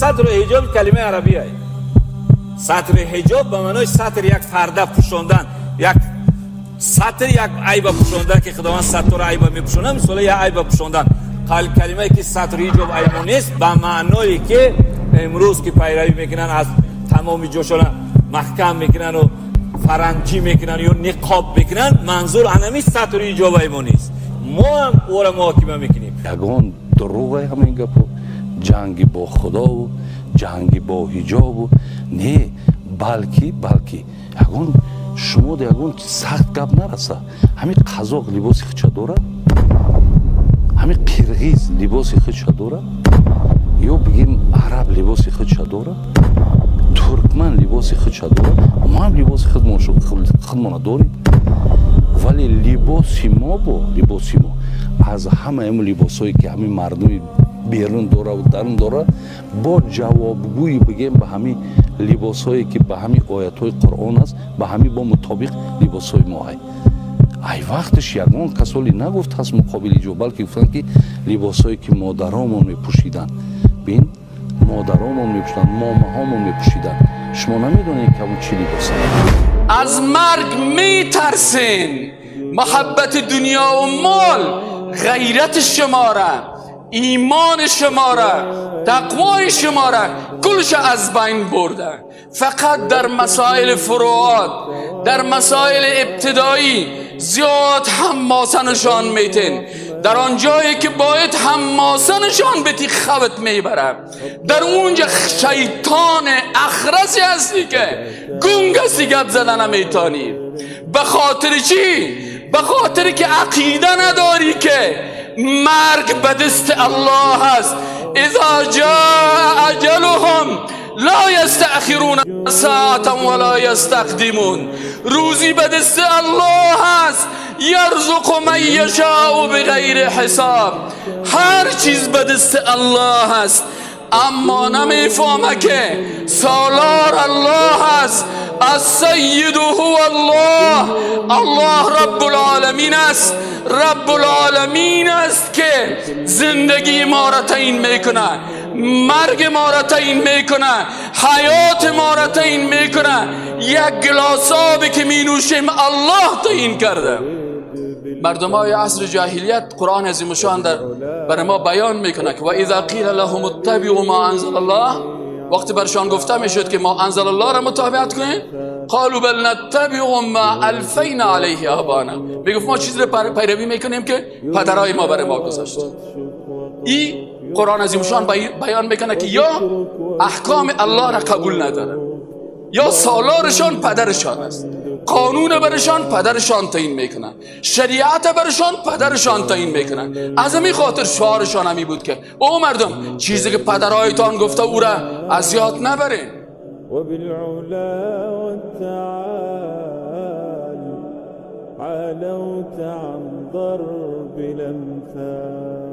Сатру ҳиҷоб калимаи арабия. Сатри ҳиҷоб ба маънои сатр як парда пӯшондан, як сатр як айба пӯшондан, ки Худованд сатр айба мепӯшонад, мисол як айба пӯшондан. Калимае ки сатри ҳиҷоб айбо нест, ба маъное ки имрӯз ки пайравӣ мекунанд, аз тамоми ҷошона маҳкам мекунанд ва фаранҷӣ мекунанд ё ниқоб мекунанд, манзур анами сатри ҳиҷоб айбо нест. Мо ҳам ӯро муҳокима мекунем. Ягон дурӯғе ҳамин гапо, ҷанги бо худову ҷанги бо ҳиҷобу не, балки ягон шумо ягон сахт гап нараса. Ҳамин қазоқ либоси худша дорад, ҳамин қирғиз либоси худша дорад, ё бигем араб либоси худша дорад, туркман либоси худша дорад. Мо ҳам либоси худмона дорем, вале либоси мо бо либоси мо аз ҳамаи либосҳое ки ҳамин мардуми берун дораву дарун дора, бо ҷавобгӯи бигем ба ҳамин либосҳое ки ба ҳамин оятҳои Қуръон аст, ба ҳамин бо мутобиқ либосҳои мо ай. Ай вақташ ягон касоли нагуфт ҳаст муқобили ҷо, балки гуфтанд ки либосҳое ки модаромон мепӯшиданд, бин, модаромон мепӯшиданд, момаҳомон мепӯшиданд. Шумо намедонед ки ҳамон чӣ либос аст. Аз марг метарсен, муҳаббати дунё ва мол ғайрати шумора, имони шумора, тақвои шумора кулша аз байн бурда. Фақат дар масоили фуруот, дар масоили ибтидоӣ зиёд ҳамоса нишон метин. Дар он ҷое ки бояд ҳамоса нишон бити, хавт мебара. Дар онҷа шайтон ахраси ҳасти ки гунг ҳасти, гап зада наметонӣ. به خاطر چی؟ به خاطر که عقیده نداری که مرگ به دست الله است. اذا جاء اجلهم لا یستأخرون ساعة ولا یستقدمون. روزی به دست الله است، یرزق من یشاء بغیر حساب. هر چیز به دست الله است، اما نمیفهمه که سالار الله است. السید هو الله، الله رب العالمین است. رب العالمین است که زندگی ما را تعیین میکنه، مرگ ما را تعیین میکنه، حیات ما را تعیین میکنه. یک گلاس آبی که می نوشیم الله تعیین کرده. مردم های عصر جاهلیت قرآن عظیم الشان در برای ما بیان میکنه که و اذا قیل لهم اتبعوا ما انزل الله، وقتی برشان گفته میشد که ما انزل الله را متابعت کنیم، قالوا بل نتبع ما الفینا علیه آبانا. میگفت ما چیزی را پیروی میکنیم که پدرای ما برای ما گذاشت. این قرآن عظیم الشان بیان میکنه که یا احکام الله را قبول نداره، یا سالارشان پدرشان است، قانون برشان پدرشان تعیین میکنه، شریعت برشان پدرشان تعیین میکنه. از همین خاطر شعارشان همی بود که او مردم چیزی که پدرایتان گفته او را از یاد نبرین. وبالعلا والتعالي عالوت عن ضرب الأمثال.